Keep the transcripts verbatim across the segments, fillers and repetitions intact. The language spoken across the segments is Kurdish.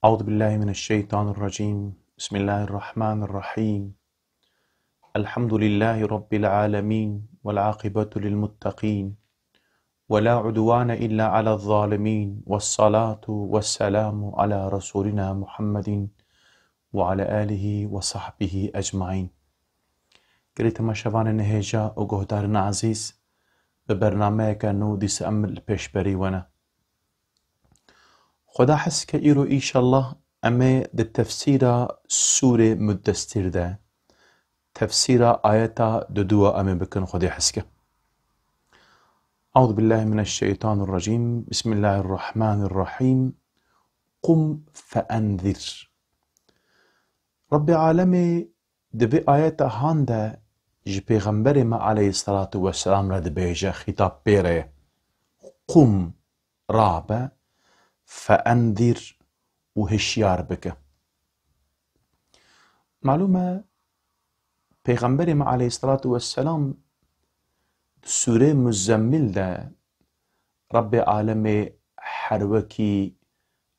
أعوذ بالله من الشيطان الرجيم. بسم الله الرحمن الرحيم. الحمد لله رب العالمين، والعاقبة للمتقين، ولا عدوان إلا على الظالمين، والصلاة والسلام على رسولنا محمد وعلى آله وصحبه أجمعين. Gelî temaşevanên hêja û guhdarên ezîz, bi bernameyeke nû dîsa em li pêşberî we ne. Xweda hez ke îro înşallah em ê di tefsîra Sûrê Muddessîr de, tefsîra ayeta duduwa em ê bikin, Xwedê hez ke. Eûzubillahimineşşeytanirrecîm. Bismillahirrahmanirrahîm. Qum feenzir. Rebbê Alemê di vê ayeta han de ji Pêxemberê me aleyhisselatu vesselam re dibêje, xîtab pê re ye. Qum, rabe, feenzir û hişyar bike. Malûm e, Pêxemberê me aleyhisselatu vesselam di Sûrê Muzzemmil de Rebbê Alemê her wekî,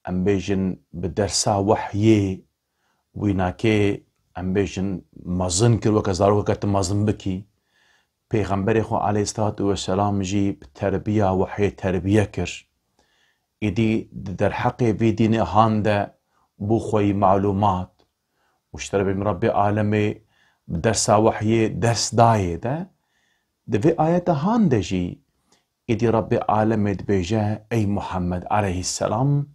em bêjin, bi dersa wehyê wînakê, em bêjin, mezin kir, weke zarokeke tu mezin bikî. Pêxemberê xwe aleyhisselatu vesselam jî bi terbiya wehyê terbiye kir. Êdî di derheqê vî dînê han de bû xweyî malûmat. Û ji terefê min Rebbê Alemê bi dersa wehyê dest dayê de, di vê ayeta han de jî êdî Rebbê Alemê dibêje, ey Muhammed aleyhisselam,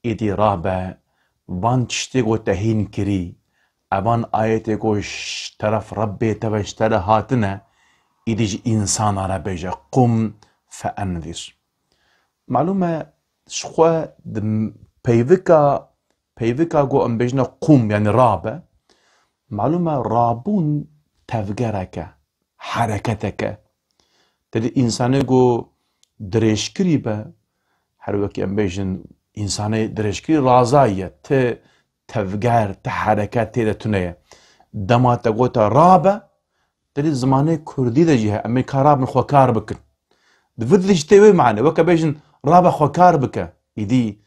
êdî rabe van tiştê ku te hîn kirî, evan ayetê ku ji teref Rebbê te ve ji te re hatine, êdî ji însana re bêje, qum feenzir. Malûm e, ji xwe di peyvika, peyvika ku em bêjine qum, yanî rabe, malûm e, rabûn tevgereke, hereketeke. Te dî însanê ku dirêjkirî be, her wekî em bêjin, însanê dirêjkirî razayî ye, ti tevger, ti hereket tê de tune ye. Dema te gote rabe, Dilê zimanê kurdî de jî heye, em ê ka rabin xwe kar bikin. Di vir dilê jî tê wê mane, weke bêjin rabe xwe kar bike. Îdî,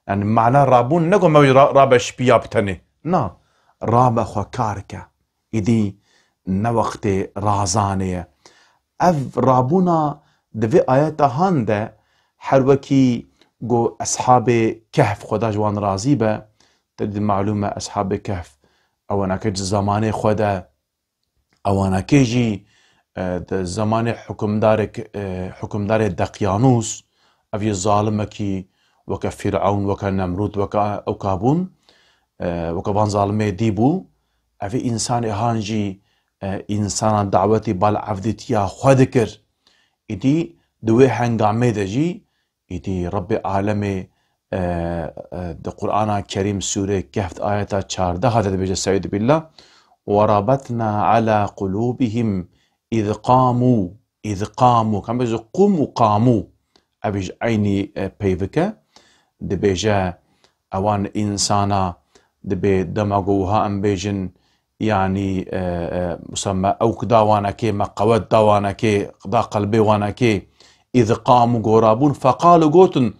yani mana rabûn ne ku me wê ra-, rabe şipiya bi tenê. Na, rabe xwe kar ke. Îdî ne wextê razanê ye. Ev rabûna di vê ayeta han de her wekî ku eshabê Kehf, Xweda ji wan razî be, te dî malûm e eshabê Kehf ewanake ji zemanê xwe de Ewanakê jî, e, di zemanê hukimdarek, e, hukimdarê Deqyanûs, ev yê zalimekî weke Fîrewn, weke Nemrûd, weke ewka bûn, e, weke van zalimê dî bû. Ev ê însanê han jî, e, însana dawetî bal evdîtiya xwe dikir. Îdî di wê hengamê de jî Îdî Rebbê Alemê, e, e, di Qur'ana Kerîm Sûrê Kehf ayeta çardeh de dibêje, Estaizu billah, "Ve rabetna ala qulubihim iz qamu", iz qamu. Kan bêje qum û qamu. Ev ji eynî, e, peyvike. Dibêje ewan însana dibê dema ku wiha em bêjin, Yanî, e, e, wisa me ewk da wanekê, me qewet da wanekê, da qelbê wanekê. Îz qamu, gorabûn, feqalu, gotin,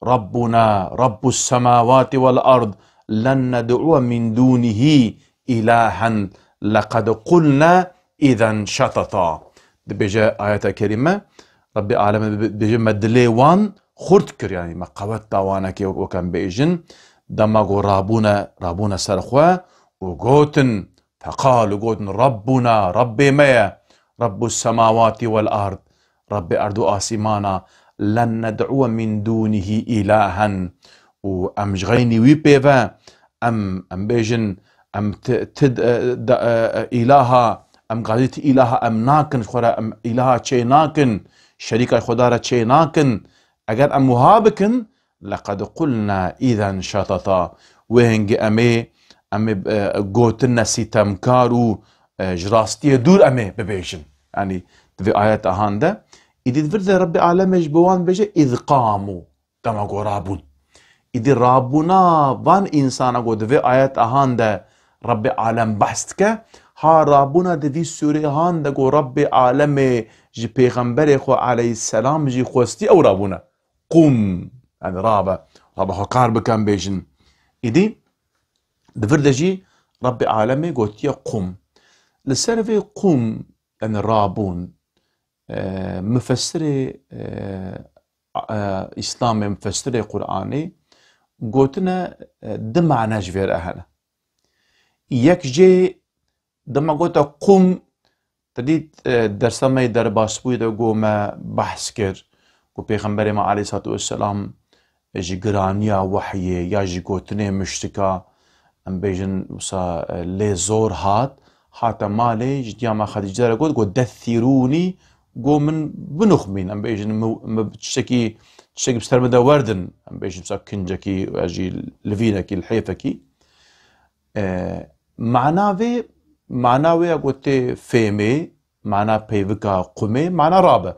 "Rabbuna, Rabbus semawati vel ard, len ned'uwe min dûnihî îlahen, leqed qulne îzen şeteta." Dibêje ayeta kerîme, Rebbê alemê dibê-, dibêje me dilê wan xurt kir, yanî me qewet da wanekê wek em bêjin. Dema ku rabûne, rabûne ser xwe û gotin, Feqalu, gotin, Rabbuna, Rabbê me ye, Rabbus semawati vel ard, Rabbê erd û asîmana, len ned'uwe min dûnihî îlahen. Û em ji xeynî wî pê ve, em, em bêjin, em ti, ti, e, de, e, e, îlaha, em gazî ti îlaha em nakin, ji xwe re em îlaha çê nakin, şerîka ji Xweda re çê nakin. Eger em wiha bikin, Leqed qulna îzen şeteta. Wê hingî em ê, em ê, e, gotinne sîtemkar û, e, ji rastiyê dûr em ê bibêjin. Yanî di vê ayeta han de, îdî di vir de Rebbê alemê ji bo wan dibêje, "Îz qamu", dema ku rabûn. Îdî rabûna van însana ku di vê ayeta han de Rebbê alem behs dike, ha rabûna di vî sûrê han de ku Rebbê alemê ji pêxemberê xwe aleyhisselam jî xwestî ew rabûne. Qum, yanî rabe, rabe xwe kar bikin bêjin. Îdî di vir de jî Rebbê Alemê gotiye qum. Li ser vê qum, yani rabûn, e, mufessirê, e, e, Îslamê, mufessirê Qur'anê gotine, e, du mane ji vê re hene. Yek jê dema gote qum, te dît, e, dersa me yê derbasbûyî de ku me behs kir, ku Pêxemberê me aleyhissalatu vesselam ji giraniya wehyê ya ji gotinê muştika, em bêjin, wisa, e, lê zor hat, hate malê, ji diya me Xedîce re got, got, "Dethîrûnî", got, "Min binuxmîn", em bêjin, "Min, min tiştekî, tiştekî bi ser min de werdin", em bêjin, wisa kincekî, ya jî livînekî, lihêfekî. E, mana vê, mana wê ya ku tê fêmê, mana peyvika qumê, mana rabe.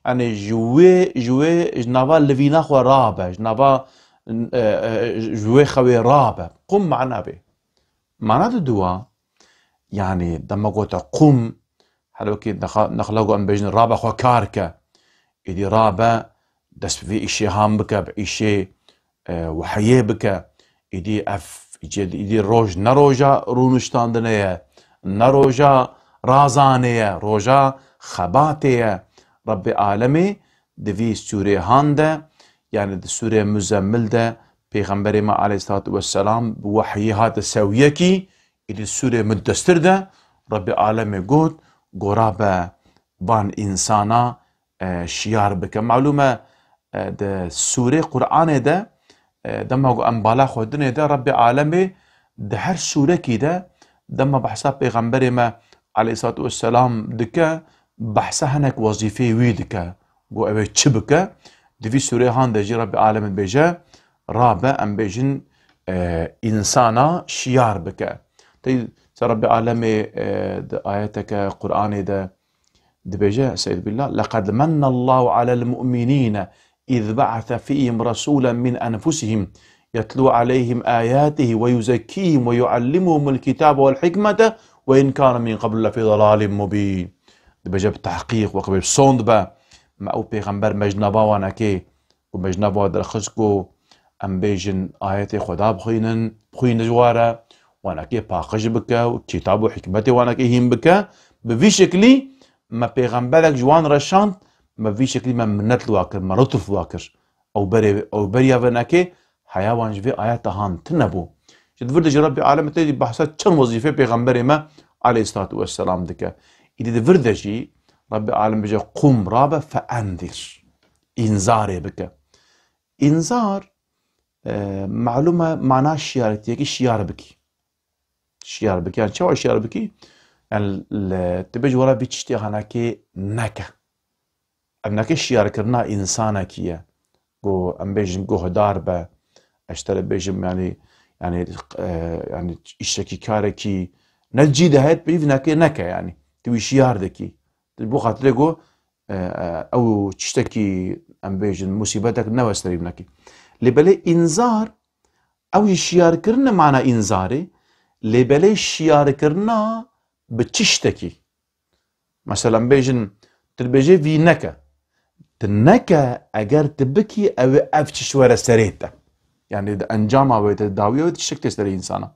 Yani ji wê, ji wê, ji nava livîna xwe rabe, ji nava, e, e, ji wê xewê rabe. Qum mana vê. Mana diduwa, yani dema gote qum, her wekî nexa-, nexla ku em bêjin rabe xwe kar ke. Êdî rabe dest bi vê îşê han bike, bi îşê, e, wehiyê bike. Êdî ev, êdî roj ne roja rûniştandinê ye, ne roja razanê ye, roja xebatê ye. Rebbê Alemê di vî sûrê han de, yani di sûrê Muzemmil de, Pêxemberê me aleyhissalatu vesselam bi wehiyê hate sewiyekî, êdî sûrê Muddessir de Rebbê Alemê got, gora be van însana, e, şiyar bike. Malûm e, e, di sûrê Qur'anê de, e, dema ku em bala xwe dinê de, Rebbê Alemê di her sûrekî de dema behsa Pêxemberê me aleyhissalatu vesselam dike, behsa hinek wezîfeyê wî dike. Ku ew ê çi bike? Di vî sûrê han de jî Rebbê Alemê dibêje, rabe, em bêjin, e, însana şiyar bike. Tey, se Rebbê Alemê, e, di ayeteke Qur'anê de dibêje, Estaizu billah, "Leqad mennallahu alel mu'minîne iz be'ase fîhim resûlen min enfusihim yetlû aleyhim âyâtihî ve yuzekkîhim ve yuallimuhumul kitâbe vel hikmete ve in kânu min qablu lefî dalâlin mubîn." Dibêje bi tehqîq, weke bê sond be, me ew pêxember me ji nava wanekê û me ji nava derxist ku em bêjin ayetê Xweda bixwînin, bixwîne ji wa re, wanekê paqij bike û kitab û hikmetê wanekê hîn bike. Bi vî şeklî me pêxemberek ji wan re şand, me vî şeklî me minnet li wa kir, me lutuf li wa kir. Ew berê, ew beriya venekê heya wan ji vê ayeta han tune bû. Ji di vir de jî Rebbê Alemê tê jî behsa çend wezîfê pêxemberê me aleyhissalatu vesselam dike. Îdî di vir de jî Rebbê Alem bêje, "Qum rabe feendîr." Înzarê bike. Înzar, e, malûm e, mana şiyarîtiyekî şiyar bikî. Şiyar bikî. Yani çawa şiyar bikî? Yani li, tu bêjî were vî tiştê hanakê neke. Evnakê şiyarkirina însanekî ye. Ku em bêjin guhdar be. Ez ji te re bêjim, yani, yani, e, yani îşekî, karekî ne cî de heye, peyv nakê neke yani. Tu wî şiyar dikî. Ji bo xatirê ku, e, e, ew tiştekî, em bêjin, musîbetek newe serî binekî. Lê belê înzar, ew jî şiyarkirin e mana înzarê, lê belê şiyarkirina bi tiştekî. Mesela, em bêjin, tu dibêjê vî neke. Tu neke, eger tu bikî, ew ê ev tişt were serê te. Yani di encama wê de, dawiya wê tiştek tê serê însana.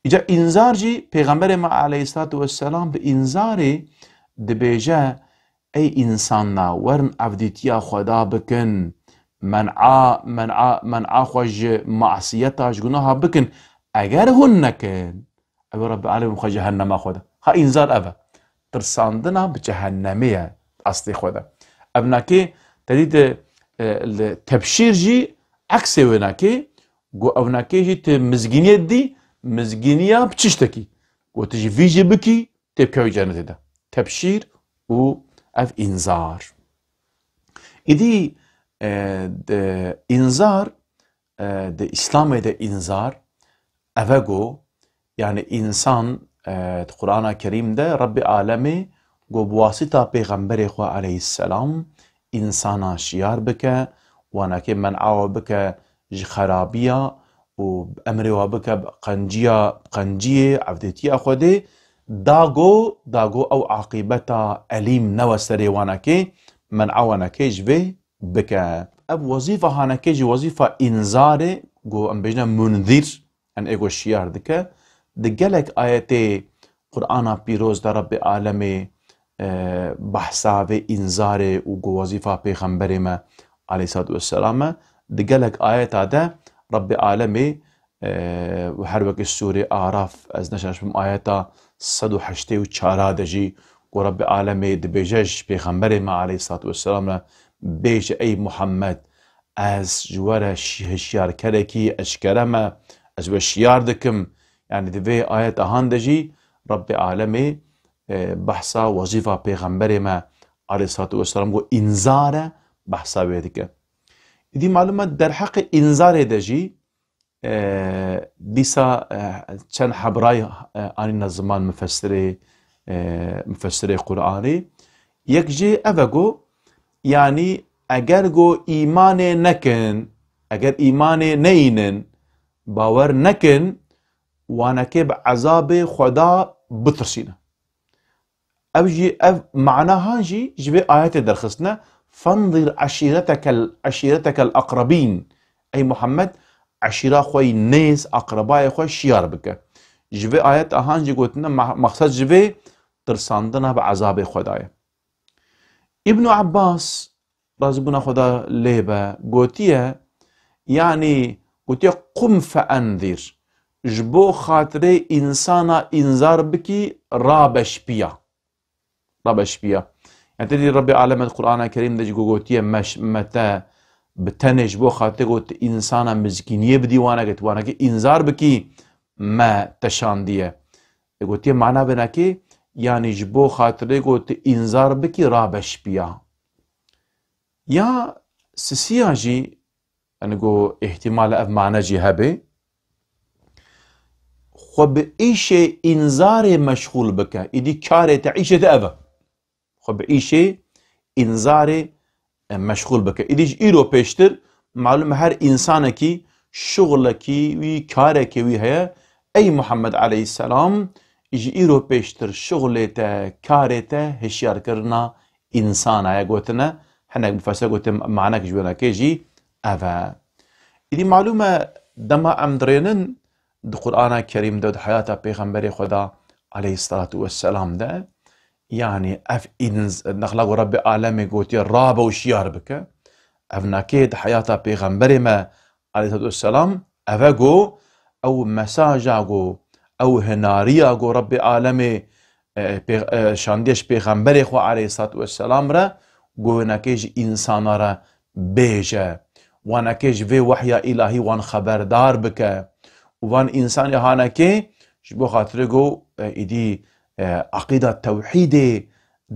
Îca înzar jî, Pêxemberê me aleyhissalatu vesselam bi înzarê dibêje, "Ey însanna, werin evdîtiya Xweda bikin, men'a, men'a, men'a xwe ji masiyeta, ji gunaha bikin. Eger hûn nekin, ew ê Rebbê Alemê xwe cehennema xwe de." Ha înzar ev e. Tirsandina bi cehennemê ye eslê xwe de. Evnakê te dî di, e, li tebşîr jî eksê wênakê, ku evnakê jî tu mizgîniyê didî, mizgîniya bi tiştekî. Ku tu ji vî jî bikî, tê bikevî cenetê de. Tebşîr û ev înzar. Îdî, e, di înzar, e, di Îslamê de înzar, ev e ku, yani însan, e, di Qur'ana Kerîm de Rebbê Alemê ku bi wasita Pêxemberê xwe aleyhisselam însana şiyar bike, wanekê men'a we bike ji xerabiya û emrê we bike bi qenciya, qenciyê, evdêtiya Xwedê, da ku, da ku ew aqîbeta elîm newe serê wanekê, men'a wanekê ji vê bike. Ev wezîfa hanekê jî wezîfa înzarê, ku em bêjine munzîr, Yanî ê ku şiyar dike, di gelek ayetê Qur'ana Pîroz de Rebbê Alemê, e, behsa vê înzarê û ku wezîfa Pêxemberê me aleyhissalatu vesselam e. Di gelek ayeta de Rebbê Alemê, e, û her wekî Sûrê Araf, ez neşaş bim, ayeta sed û heştê û çara de jî ku Rebbê Alemê dibêje ji Pêxemberê me aleyhissalatu vesselam re, bêje, ey Muhammed, ez ji we re şi-, hişyarkerekî eşkere me, ez we şiyar dikim. Yanî di vê ayeta han de jî Rebbê Alemê, e, behsa wezîfa Pêxemberê me aleyhissalatu vesselam ku înzar e, behsa wê dike. Îdî malûm e derheqê înzarê de jî, e, dîsa, e, çend hebray, e, anîne ziman mufessirê, e, mufessirê Qur'anê. Yek jê ev e ku, yanî eger ku îmanê nekin, eger îmanê neynin, bawer nekin, wanekê bi ezabê Xweda bitirsîne. Ev jî, ev mana han jî ji vê ayetê derxistine. Fenzir eşîretekel, eşîretekel akrabîn. Ey Muhammed, eşîra xwe yî nêz, akrabayê xwe şiyar bike. Ji vê ayet ahan jî gotine, ma-, maqsed ji vê tirsandina bi ezabê Xwedayê. Îbn Abbas, razîbûna Xweda lê be, gotiye, yanî gotiye, "Qum fe enzîr." Ji bo xatirê însana înzar bikî, rabe şipiya. Rabe şipiya. Yani tedî Rebbê Alem di Qur'ana Kerîm de jî gotiye, "Me, me te bi tenê ji bo xatirê got însana mizgîniyê bidî wanekê, tu wanekê înzar bikî, me te şandiye." E, gotiye mana venekê, yanî ji bo xatirê got înzar bikî, rabe şipiya. Ya sisiya jî, yani go ihtimal ev mane jî hebe, xwe bi îşê înzarê meşxûl bike. Îdî karê te, îşê te ev e. Xwe bi îşê înzarê, e, meşxûl bike. Îdî ji îro pêştir, malûm e her însanekî şuxlekî wî, karekê wî heye. Ey Muhammed aleyhisselam, ji îro pêştir şuxlê te, karê te hişyarkirina însana ye gotine. Hinek mufessir gotin, manek ji wênekê jî ev e. Îdî malûm e dema em dirênin di Qur'ana Kerîm de, di heyata Pêxemberê Xweda aleyhissalatu vesselam de, yanî ev înz-, nexla ku Rebbê Alemê gotiye, "Rabe û şiyar bike." Ev nake di heyata Pêxemberê me aleyhissalatu vesselam, ev e ku ew mesaja ku, ew hinariya ku Rebbê Alemê, e, pê-, e, şandiye ji Pêxemberê xwe aleyhissalatu vesselam re, ku hinekê ji însana re bêje. Wanekê ji vê wehya îlahî wan xeberdar bike. Û van însanê hanekê ji bo xatirê ku, e, îdî, e, aqîda tewhîdê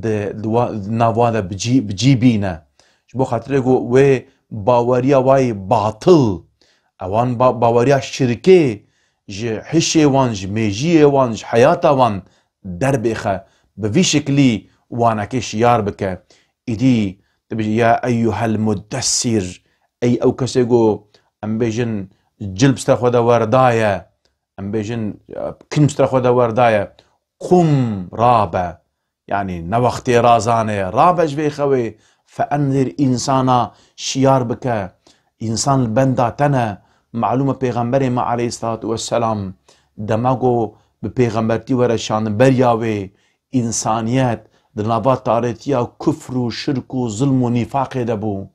di, di wa-, di nav wan de bi cî, bi cî bîne. Ji bo xatirê ku wê baweriya wayî batil, ewan ba-, baweriya şirkê ji hişê wan, ji mêjiyê wan, ji heyata wan derbêxe, bi vî şiklî wanekê şiyar bike. Îdî dibêje, "Ya eyyuhel muddessir", ey ew kesê ku em bêjin cil bi sera xwe de werdaye, em bêjin, e, kin bi sera xwe de werdaye, "Qum", rabe. Yanî ne wextê razanê, rabe ji vê xewê, "fe enzir", însana şiyar bike. Însan li benda te ne. Malûm e Pêxemberê me aleyhissalatu vesselam, dema ku bi pêxembertî were şandin, beriya wê însaniyet di nava tarîtiya kufr û şirk û zilm û nîfaqê de bû.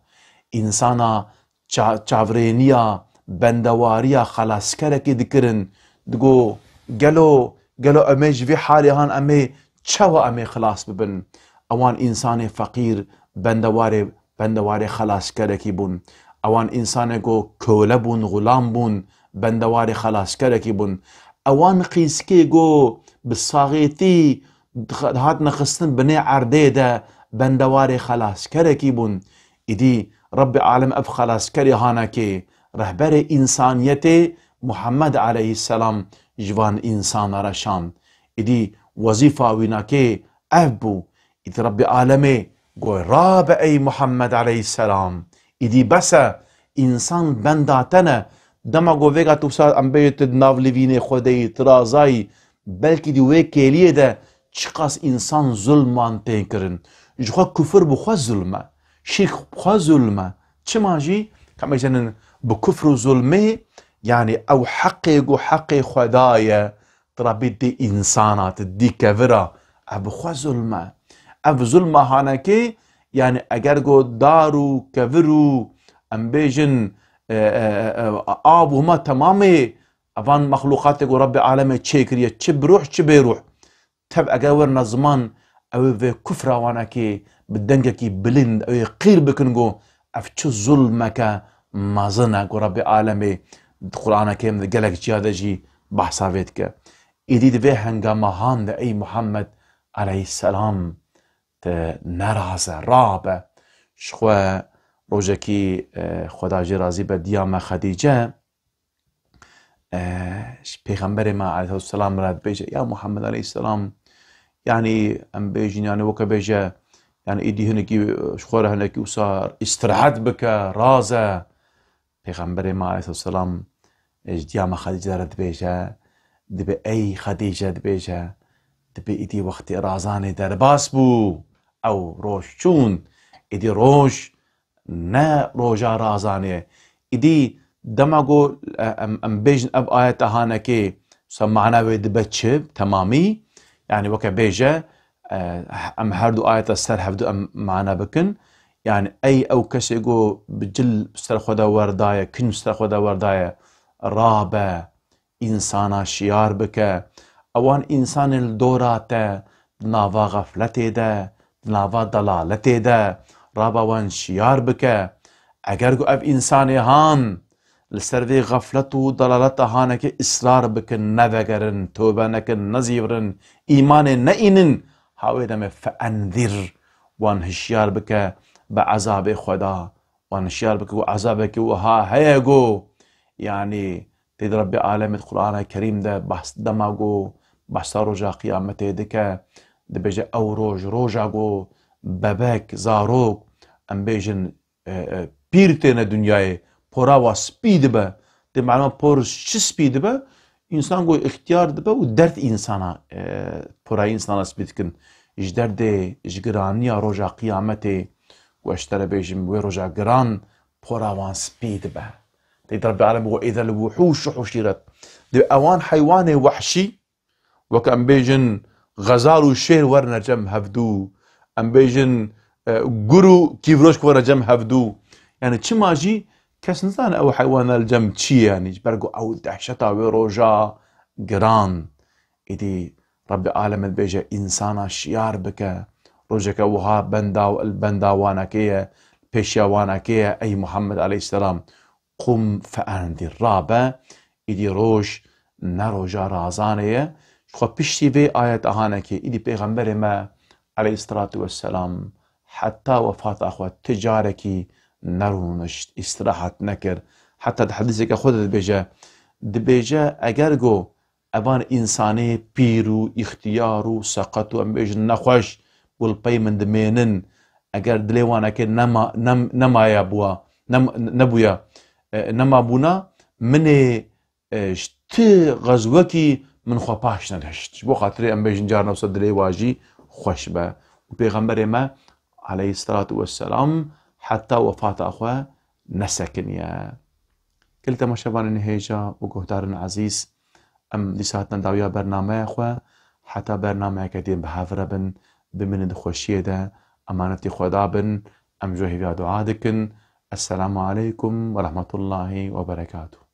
Însana ça-, çavrêniya, bendewariya xelaskerekê dikirin. Digo, gelo, gelo em ê ji vê halê han em ê çawa em ê xilas bibin? Ewan însanê feqîr bendewarê, bendewarê xelaskerekî bûn. Ewan însanê ku kole bûn, xulam bûn, bendewarê xelaskerekî bûn. Ewan qîskê ku bi saxêtî dixe-, dihatine xistin binê erdê de, bendewarê xelaskerekî bûn. Îdî Rebbê Alem ev xelaskerê hanekê, rehberê însaniyetê Muhammed aleyhisselam ji van însana re şand. Îdî wezîfa wînakê ev bû. Îdî Rebbê Alemê got, "Rabe ey Muhammed aleyhisselam, îdî bes e, însan benda te ne." Dema got vêga tu wisa em bêjî tu di nav livînê xwe de yî, tu razayî, belkî di wê kêliyê de çiqas însan zulman tên kirin. Ji xwe kufir bi xwe zulm e. Şirk bi xwe zulm e. Çima jî? Ka em bêjin bi kufr û zulmê Yanî ew heqê ku heqê Xweda ye, tu rabî dî însana, tu dî kevira, ev bi xwe zulm e. Ev zulma hanekê, yanî eger ku dar û kevir û em bêjin, e, e, e, e, av û hema temamê evan mexlûqatê ku Rebbê alemê çêkiriye, çi bi ruh, çi bê ruh. Tev eger werine ziman, ew ê vê kufra wanekê bi dengekî bilind, ew ê qîr bikin ku ev çi zulmeke mezin e ku Rebbê alemê di Qur'anekê min di gelek ciya de jî behsa vê dike. Êdî di vê hengama han de ey Muhammed aleyhisselam, te neraze, rabe. Ji xwe rojekî, e, Xweda jê razî be, diya me Xedîce, e, ji Pêxemberê me aleyhisselam re dibêje, ya Muhammed aleyhisselam, yanî em bêjin, yanî weke bêje, yanî êdî hinekî, e, ji xwe re hinekî wisa îstirahet bike, raze. Pêxemberê me aleyhisselam, e, ji diya me Xedîce re dibêje, dibê ey Xedîce, dibêje, dibê êdî wextê razanê derbas bû, ew roj çûn, êdî roj ne roja razanê ye. Îdî dema ku, e, em, em bêjin ev ayeta hanekê, wisa mana wê dibe çi, temamî? Yanî weke bêje, e, em her du ayeta ser hevdu em mana bikin. Yanî ey ew kesê ku bi cil ser xwe de werdaye, kinc ser xwe de werdaye, rabe, însana şiyar bike. Ewan însanên li dora te di nava xefletê de, di nava delaletê de, raba wan şiyar bike. Eger ku ev însanê han li ser vê xeflet û delaleta hanekê israr bikin, nevegerin, tobe nekin, nezîvirin, îmanê neînin, ha wê demê feenzir, wan hişyar bike bi ezabê Xweda, wan hişyar bike ku ezabekî wiha heye ku, yanî, tê di Rebbê alemê di Qur'ana Kerîm de behs dema ku behsa roja qiyametê dike, dibêje ew roj, roja ku bebek, zarok, em bêjin, e, e, pîr têne dinyayê, pora wa spî dibe. Tê maluma por çi spî dibe? Însan ku îxtiyar dibe û derd însana, e, pora însana spî dikin. Ji derdê, ji giraniya roja qiyametê, ku ez ji te re bêjim, wê roja giran pora wan spî dibe. Tê Rebbê alem û êde li wuhûş û huşîret. Dê ewan heywanê wehşî, wek em bêjin, xezal û şêr werine cem hevdû. Em bêjin, e, gur û kîvroşk were cem hevdû. Yani çima jî kes nizane ew heywana li cem çi ye, yani ji ber ku ew dehşeta wê roja giran. Êdî Rebbê aleme dibêje, însana şiyar bike. Rojeke wiha benda, benda wanekê ye, pêşiya wanekê ye, ey Muhammed aleyhisselam. Qum feenzir, rabe, îdî roj ne roja razanê ye. Ji xwe piştî vê ayet ahanekê, îdî Pêxemberê me aleyhisselatu vesselam heta wefata xwe ti carekî nerûnişt, îstirahat nekir. Heta di hedîseke xwe de dibêje, dibêje, eger go evan însanê pîr û îxtiyar û seqet û em bêjin nexweş, ku li pey min dimênin, eger dilê wanekê nema-, nem-, nemaya bûa, nem-, nebûya, e, nemabûna, min ê, e, ji ti xezwekî min xwe paş nedihişt. Ji bo xatirê em bêjin carna wisa dilê wa jî xweş be. Û Pêxemberê me aleyhisselatu vesselam heta wefata xwe nesekiniye. Gelî temaşevanên hêja û guhdarên ezîz, em dîsa hatin dawiya bernameya xwe. Heta bernameyeke din bi hev re bin, bimînin di xweşiyê de, emanetî Xweda bin, em ji we hêviya dua dikin. Esselamu aleykum ve rahmetullahi ve berekatuh.